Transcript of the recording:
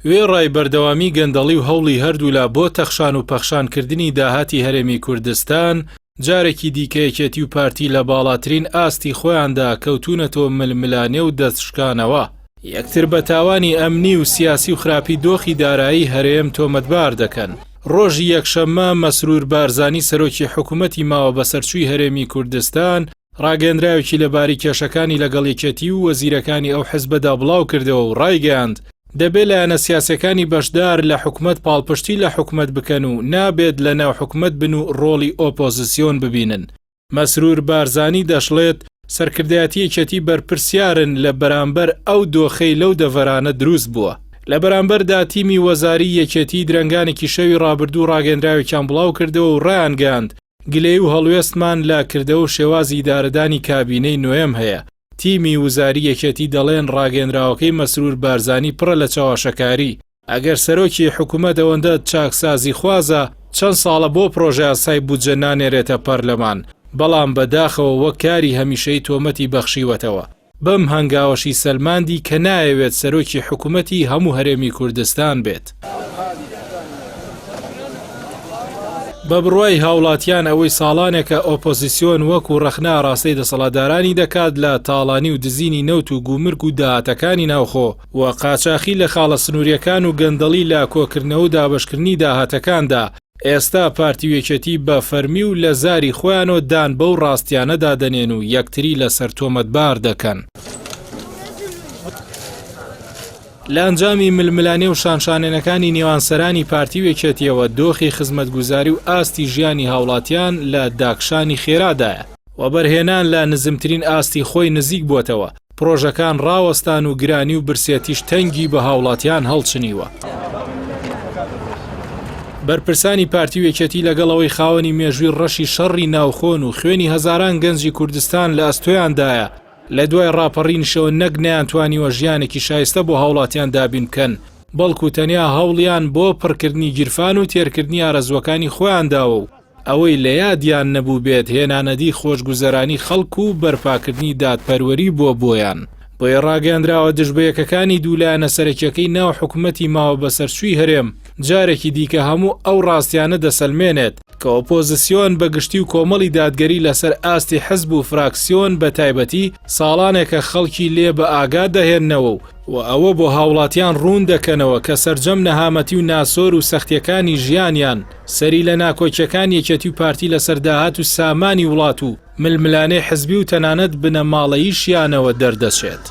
وێڕای بەردەوامی گەندەڵی و هەوڵی هەردوولا بۆ تەخشان و پەخشان کردنی داهاتی هەرێمی کوردستان، جارێکی دیکە یەکێتی و پارتی لە باڵاترین ئاستی خۆیاندا کەوتوونەتەوە ململانێ و دەستشکانەوە، یەکتر بە تاوانی ئەمنی و سیاسی و خراپی دۆخی دارایی هەرێم تۆمەتبار دەکەن. ڕۆژی یەکشەممە مەسرور بارزانی سەرۆکی حکومەتی ماوە بەسەرچووی هەرێمی کوردستان، ڕاگەیەندراوێکی لەبارەی کێشەکانی لەگەڵ یەکێتی و وەزیرەکانی ئەو حزبەدا بڵاوکردەوە و ڕایگەیاند، دەبێ لایەنە سیاسیەکانی بەشدار لە حکومەت پاڵپشتی لە حکومەت بکەن و نابێت لە ناو حکومەت بن و ڕۆڵی ئۆپۆزسیۆن ببینن. مەسرور بارزانی دەشڵێت، سەرکردایەتی یەکێتی بەرپرسیارن لە بەرامبەر ئەو دۆخەی لەو دەڤەرانە دروست بووە. لە بەرامبەردا تیمی وەزاریی یەکێتی درەنگانێکی شەوی ڕابردوو ڕاگەیەندراوێکیان بڵاوکردەوە و ڕایانگەیاند، گلەیی و هەڵوێستمان لە کردەوە و شێوازی ئیدارەدانی کابینەی نۆیەم هەیە. تیمی وزاری یەکێتی دەڵێن ڕاگەیەنراوەکەی مەسرور بارزانی پڕە لە چەواشەکاری، ئەگەر سەرۆکی حکومەت ئەوەندە چاکسازیخوازە چەند ساڵە بۆ پڕۆژەیاسای بودجە نانێرێتە پەرلەمان، بەڵام بەداخەوە وەک کاری هەمیشەیی تۆمەتی بەخشیوەتەوە. بەم هەنگاوەشی سەلماندی کە نایەوێت سەرۆکی حکومەتی هەموو هەرێمی کوردستان بێت. بە بڕوای هاوڵاتیان ئەوەی ساڵانێکە ئۆپۆزیسیۆن وەکو ڕەخنە ئاڕاستەی دەسەڵاتدارانی دەکات لە تاڵانی و دزینی نەوت و گومرگ و داهاتەکانی ناوخۆ و قاچاخی لە خاڵە سنووریەکان و گەندەڵی لە کۆکردنەوە و دابەشکردنی داهاتەکاندا، ئێستا پارتی و یەکێتی بە فەرمی و لە زاری خۆیانەوە دان بەو ڕاستیانەدا دەنێن و یەکتری لەسەر تۆمەتبار دەکەن. لە ئەنجامی ململانێ و شانشانێنەکانی نێوان سەرانی پارتی و یەکێتیەوە دۆخی خزمەتگوزاری و ئاستی ژیانی هاوڵاتیان لە داکشانی خێرادایە. وەبەرهێنان لە نزمترین ئاستی خۆی نزیک بووەتەوە، پڕۆژەکان ڕاوەستان و گرانی و برسێتیش تەنگی بە هاوڵاتیان هەڵچنیوە. بەرپرسانی پارتی و یەکێتی لەگەڵ ئەوەی خاوەنی مێژووی ڕەشی شەڕی ناوخۆن و خوێنی هەزاران گەنجی کوردستان لە ئەستۆیاندایە، لە دوای ڕاپەڕینیشەوە نەک نەیانتوانیوە ژیانێکی شایستە بۆ هاوڵاتیان دابین بکەن، بەڵکو تەنیا هەوڵیان بۆ پڕکردنی گیرفان و تێرکردنی ئارەزووەکانی خۆیان داوە و ئەوەی لە یادیان نەبووبێت هێنانەدی خۆشگوزەرانی خەڵک و بەرپاکردنی دادپەروەری بووە بۆیان. بۆیە ڕاگەیەندراوە دژبەیەکەکانی دوو لایەنە سەرەکیەکەی ناو حکومەتی ماوە بەسەرچووی هەرێم جارێکی دیکە هەموو ئەو ڕاستیانە دەسەلمێنێت کە ئۆپۆزسیۆن بە گشتی و کۆمەڵی دادگەری لەسەر ئاستی حزب و فراکسیۆن بە تایبەتی ساڵانێکە خەڵکی لێ بە ئاگا دەهێننەوە و و ئەوە بۆ هاوڵاتیان ڕوون دەکەنەوە کە سەرجەم نەهامەتی و ناسۆر و سەختیەکانی ژیانیان سەری لە ناکۆکیەکان یەکێتی و پارتی لەسەر داهات و سامانی وڵات و ململانێ حزبی و تەنانەت بنەماڵەییشیانەوە دەردەچێت.